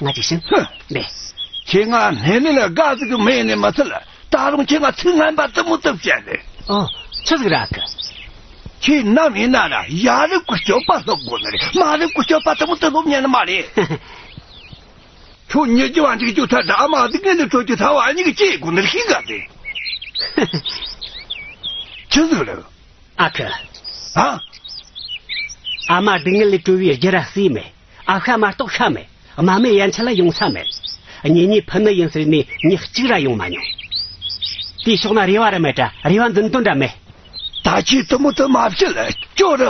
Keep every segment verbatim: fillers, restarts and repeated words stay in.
ང་ཅིག་ཤིན། ཧུ། འདི། ཁྱེད་ང་སྣེ་ལེན་ལ་དགའ་ཟིག་གི་མེད་ནི་མ་ཚད་ལ། ད་རུང་ཁྱེད་ང་ཚིག་ངན་པ་དུ་མོ་དུ་བཤད་ནས། ཨོ། ཆི་ཟིག་ར་གི། ཁྱེད་ནམ་ཡིན་ན་ར་ཡ་རབས་ཀྱི་སྤྱོད་པ་སློབ་དགོས་ནི་རེད། མ་རབས་ཀྱི་སྤྱོད་པ་དུ་མོ་དུ་སློབ་ཉན་ནི་མ་རེད། ཁྱོད་ཉི་རྒྱུ་བ་འཇིག་རྒྱུ་ཐ་ད་ཨ་མ་སྡུག་བསྔལ་ལས་གྲོལ་རྒྱུ་ཐ་བ་གཉིས་ཀྱི་སྐྱེ་དགོས་ནི་རེད། ཤེས་ག་དེ། ཆི་ཟིག་རེད། ཨ་ཁུ། ཨ། ཨ་མ་སྡུག་བསྔལ་ལས་གྲོལ་བའི་རྒྱུ་ར་སུས་མེད། ཨ་ཤ་མ་གཏོགས་ཤ་མེད། རྨ་མེད་ཡན་ཆད་ལ་ཡོང་ས་མེད། གཉེན་ཉེ་ཕུ་ནུ་ཡིན་ཟེར་ནས་མྱི་གཅིག་ར་ཡོང་མ་མྱོང་། དེའི་ཕྱོགས་ན་རེ་བ་ར་མེད་དྲ་རེ་བ་འཛིན་དོན་འདྲ་མེད། ད་ཁྱེད་དུ་མོ་དུ་མ་བཤད་ལ་ཅོ་ར།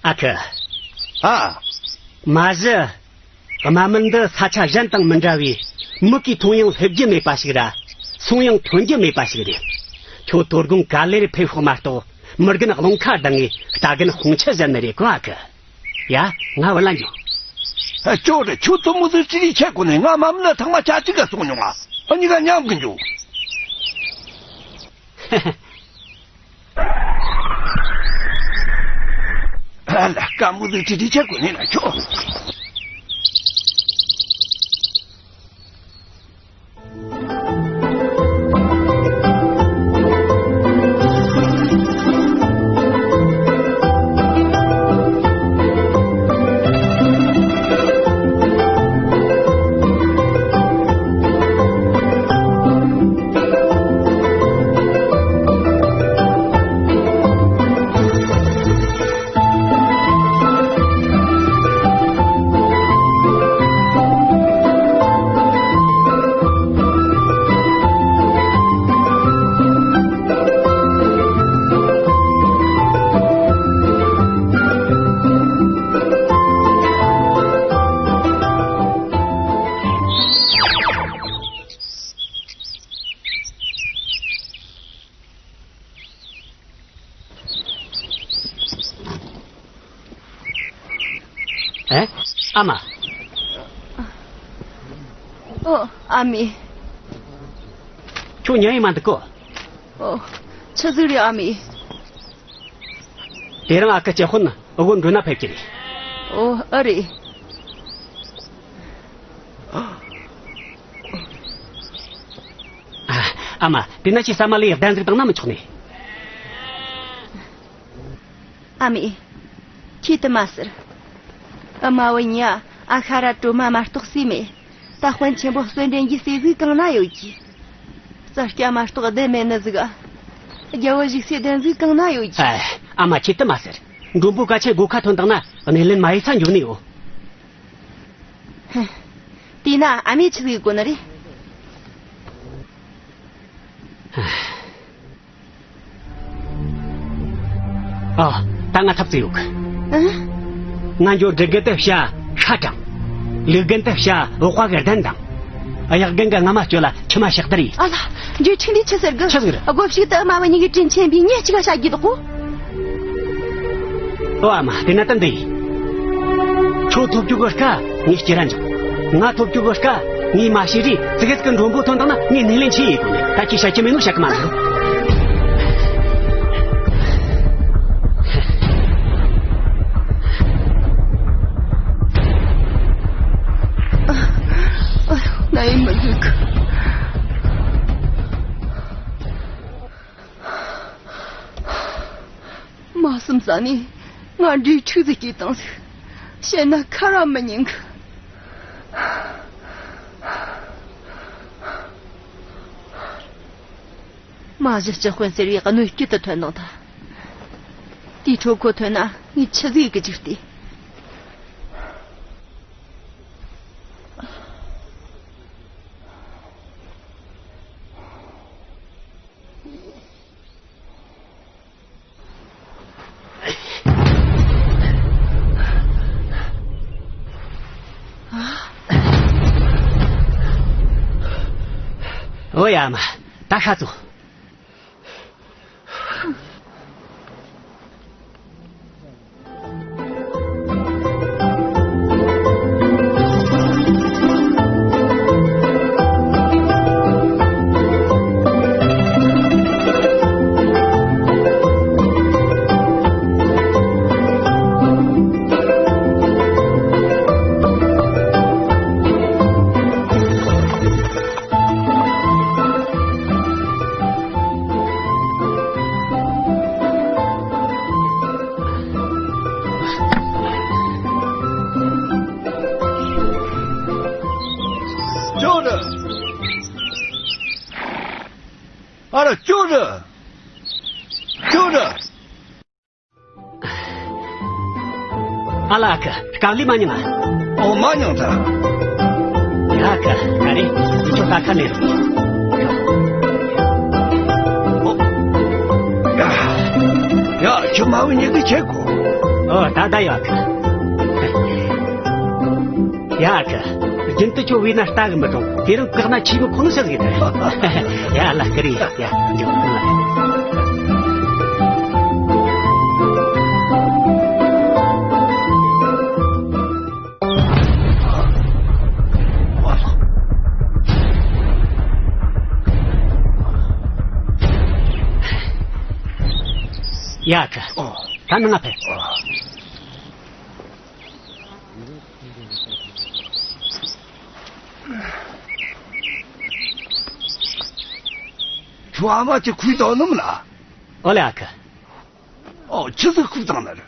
ཨ་ཁུ། ཨ། མ་གཞི། རྨ་མེད་འདི་ས་ཆ་གཞན་དང་མི་འདྲ་བས། མིག་གིས་མཐོང་ཡང་སླེབས་རྒྱུ་མེད་པ་ཞིག་ར། སོང་ཡང་ཐོན་རྒྱུ་མེད་པ་ཞིག་རེད། ཁྱོད་དོ་དགོང་ག་ལེར་ཕེབས་ཤོག་མ་གཏོགས། མི་རྒན་རླུང་ཁ་ལྡང་ངས་རྟ་རྒན་དཔུང་ཆུ་བཞིན་ནི་རེད་གོ། ཨ་ཁུ། ཡ། ང་བུད་ལ་འགྱོ། ཨ། ཅོ་རེ། ཁྱོད་དུ་མོ་ཟིག་ཅི་རིགས་ཆད་གོ་ནས་ང་མ་མི་ལ་ཐང་མ་ཆ་གཅིག་ག་སོང་མྱོང་ང་། ཨ་གཉིས་ཀ་མཉམ་གི་འགྱོ། ཨ་ལ། དཀའ་མོ་ཟིག་ཅི་རིགས་ཆད་གོ་ནས་ན་ཁྱོད། ཨེ། ཨ་མ། ཨོ། ཨ་མའི། ཁྱོད་ཉལ་ཡི་མ་འདུག་གོ། ཨོ། ཆི་ཟིག་རེད་ཨ་མའི། དེ་རིང་ཨ་ཁུ་སྤྱི་དཔོན་ཨུ་གོ་འགྲོ་ན་ཕེབས་ཀྱི་རེད། ཨོ། ཨ་རེད། ཨ། ཨ་མ། དེ་ན་ཁྱེད་ཟ་མ་ལས་གདན་ཟིག་བཏང་ན་མི་ཆོག་ནི། ཨ་མའི། ཁྱེད་དུ་མ་ཟེར། ཨ་མ་བུ་གཉིས་ཨ་ཤ་ར་གྲོ་མ་མ་གཏོགས་སུས་མེད། ད་དཔོན་ཆེན་པོ་གསོལ་འདྲེན་གྱི་ཟས་ཟིག་གང་ན་ཡོད་ཀྱི། རྩྭ་སྐྱ་མ་གཏོགས་གདན་མེད་ནི་ཟིག་ཨ། རྒྱལ་བོ་བཞུགས་སའི་གདན་ཟིག་གང་ན་ཡོད་ཀྱི། ཨ། ཨ་མ། ཁྱེད་དུ་མ་ཟེར། མགྲོན་པོ་ཀ་ཆེན་སྒོ་ཁ་ཐོན་བཏང་ན་སྣེ་ལེན་མ་ཡེ་ས་འགྱོ་ནི་ཡོད། ཧེ། དེས་ན་ཨ་མས་ཆི་ཟིག་དགོས་ནི་རེད། ཨ། ད་ང་ཐབས་ཙི་ཡོད་གི། ཨ། ང་འགྱོ་འབྲི་རྒན་དུ་བྱ་ཤ་དྲངས། ལུག་རྒན་དུ་བྱ་འོག་པ་གི་གདན་དང་། གཡག་རྒན་གི་རྔ་མ་སྤྱོད་ལ་ཁྱི་མ་ཕྱག་བདར་ཡིན། ཨ་ལ། འགྲོས་ཁྲིག་འདི་ཆི་ཟེར་གི། ཆི་ཟེར། སྒོ་ཕྱུགས་དུ་ཨ་མ་བུ་གཉིས་ཀྱི་དྲིན་ཆེན་པོའི་ཉེ་གཅིག་ག་བྱ་རྒྱུ་དོག་གོ། ཨོ་ཨ་མ། དེ་ན་ད་འདི་ཡིན། ཁྱོད་ཐོབ་རྒྱུ་གི་སྐལ་ངས་སྐྱེ་ར་འཇོག། ང་ཐོབ་རྒྱུ་གི་སྐལ་ངས་མ་ཤེས་རེས་ཙི་གེ་ཙི་གེ་མགྲོན་པོ་ཐོན་དང་ན་ངས་སྣེ་ལེན་ཆི་ཡེ་དགོས་ནས། ད་ཁྱེད་བཤད་རྒྱུ་མེད་ནོ་བཤད་གི་མ་འདུག། ཨ། ཨ། ང་ཡིན་མི་འདུག། མ་བསམ་ས་ནས་ང་འབྲས་ཕྲུག་ཟིག་སྐྱེས་བཏང་ཟིག། བཤད་ན་ཁ་ར་མི་ཉན་གི། མ་གཞི་སྤྱི་དཔོན་ཟེར་བའི་གནོད་སྐྱེལ་དུ་ཐོན་ནོ་ད། དེའི་འཕྲོ་ཁོ་ཐོན་ན་ངས་ཆི་ཟིག་གི་ཅིག་སྟེ། ཨོ་ཡ་མ། ད་ཤ་ཚོ། ཁྱོད་ར། ཨ་ལ་ཨ་ཁུ། དཀའ་ལས་མ་མྱངས་ཨ། ཨོ་མ་མྱངས་ད། ཡ་ཨ་ཁུ། ག་རེ། འདི་ཚོ་ད་ཁ་ནས། ཨོ། ཡ། ཡ་ཁྱོད་མ་བུ་ཉིད་ཀྱི་ཆེ་གོ། ཨོ་ད་ད་ཡ་ཨ་ཁུ། ཡ་ཨ་ཁུ། རྒྱུན་དུ་ཁྱོད་བོས་ན་ལྟ་གི་མི་གཏོང་། དེ་རིང་བཀག་ན་ཆེས་མི་ཁོ་ན་ཤི་གི་ད། ཡ་ལ་ཀི་རེད་ཡ། འཇོག་ཐུང་ལ། ཡ་ཨ་ཁུ། ད་ནང་ང་ཕེབས། ཁྱོད་ཨ་མ་ཅིག་ཁུར་བཏང་ནམ་ལ། ཨོ་ལེ་ཨ་ཁུ། ཨོ་ཆི་ཟིག་ཁུར་བཏང་ནི་རེད།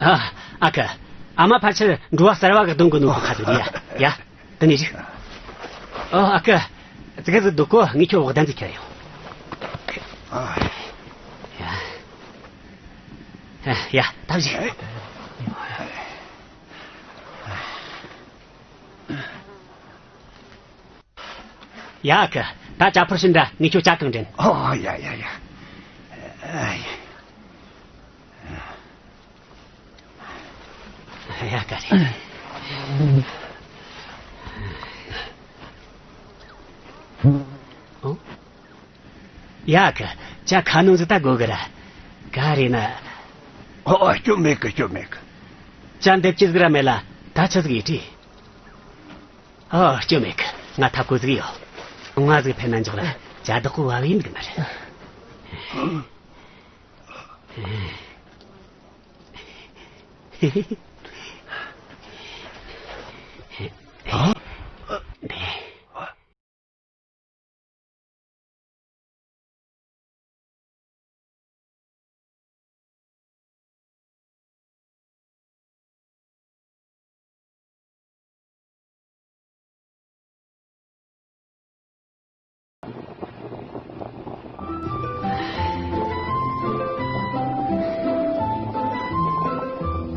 ཨ། ཨ་ཁུ། ཨ་མ་ཕལ་ཆེར་འགྲོ་བ་གསར་བ་གི་གདོང་གི་ནོར་བུ་ཁ་ཐུག་རེད་ཡ། ཡ། དེ་ནས་ཞིག་ཨོ་ཨ་ཁུ། ཙི་ག་ཟིག་སྡུག་གོ། ངས་ཁྱོད་བག་ལྡན་ཟིག་ཁྱེར་ཡོང་། ཨ། ཡ། ཡ། ད་བཞག་ཡ་ཨ་ཁུ། ད་ཇ་ཕོར་ཕྱིན་དྲ། ངས་ཁྱོད་ཇ་གང་དྲན། ཨོ་ཡ་ཡ་ཡ། ཡ་ག་རེ། ཨོ། ཡ་ག་ཇ་ཁ་ནང་ཟིག་ད་དགོས་གི་ར། ག་རེ་ན། ཨོ་ཨོ་སྐྱོན་མེད་གི་སྐྱོན་མེད་གི། ཇ་འདེབས་ཀྱི་ཟིག་ར་མེད་ལ། ད་ཆི་ཟིག་ཡིན་དྲིས། ཨོ་སྐྱོན་མེད་གི། ང་ཐབས་བཀོད་ཟིག་ཡོད། ང་ཟིག་ཕེབས་ན་འཇོག་ར། ཇ་བདག་པོ་བབ་ཡིན་གི་མ་རེད།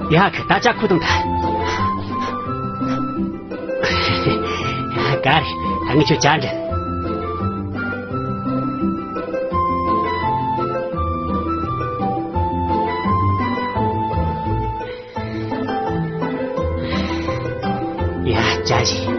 ཡ་གི་ད་ཅག་ཁུ་དང་ད། ག་རེ། ད་ངས་ཁྱོད་ཅག་འདྲི། ཡ་ཅག་ཞིག་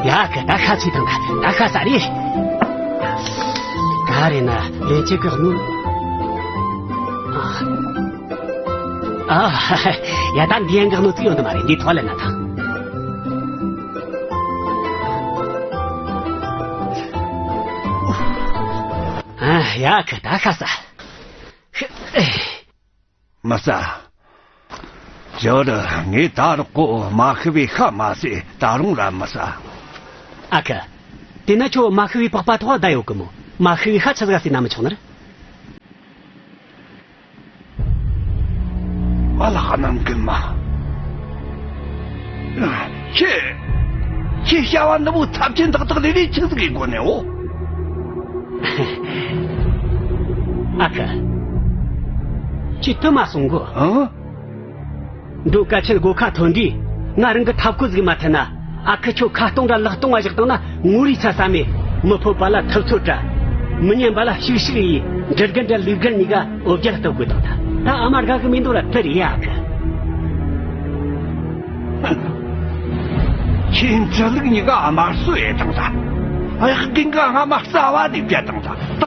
ཡ་གི་ད་ཤ་ཚུགས་དང་ད་ཤ་ཟ་རེད། ག་རེ་ན་ལན་ཆེ་གི་གནོད། ཨ། ཡ་ད་འདི་ཡན་གི་གནོད་ཚིག་ཡོང་དུ་མ་རེད། འདི་ཐོག་ལ་ན་ཐང་། ཨ། ཡ་གི་ད་ཤ་ཟ། མི་ཟ། ཇོ་རུ་ངས་ད་རོགས་གོ་མ་ཤི་བའི་ཤ་མ་ཟོས། ད་རུང་ར་མི་ཟ། ཨ་ཁུ། དེ་ན་ཁྱོད་མ་ཤི་བའི་པགས་པ་ཐོག་བསྡད་ཡོད་གི་མོ། མ་ཤི་བའི་ཤ་ཆི་ཟིག་ཟོས་ན་མི་ཆོག་ནི་རེད། ཨ་ལ་ཧ་ནམ་གི་མ། ཁྱེད། ཁྱེད་བྱ་བ་འདི་མོ་ཚབས་ཆེན་ཏག་ཏག་ལས་ལས་ཆི་ཟིག་གི་སྒོ་ནས་འོ། ཨ་ཁུ། ཁྱེད་དུ་མ་སོང་གོ། ཨང་། འགྲོ་སྐད་ཆེན་སྒོ་ཁ་ཐོན་དུས་ང་རང་གི་ཐབས་བཀོད་ཟིག་མ་ཐེན་ན། ཨ་ཁུ་ཁྱོད་ཁ་སྟོང་ར་ལག་སྟོང་བ་བཞག་བཏང་ན་ངོ་རིས་ཚ་ས་མེད། མི་ཕོད་པ་ལ་ཐུབ་ཚོད་དྲ། མི་ཉན་པ་ལ་ཤིག་ཤིག་ཡིས་འབྲི་རྒན་དྲ་ལུས་རྒན་གཉིས་ཀ་འོ་བརྒྱལ་གཏོང་དགོས་དང་ད། ད་ཨ་མ་དགའ་གི་མི་འདུག་ར་དེ་རེད་ཡ་ཨ་ཁུ། ཁྱེད་འབྲི་ལུགས་གཉིས་ཀ་ཨ་མ་གསོད་ཡས་དང་ད། གཡག་རྒན་ག་ཨ་མ་རྩ་བ་ནས་བརྒྱལ་དང་ད།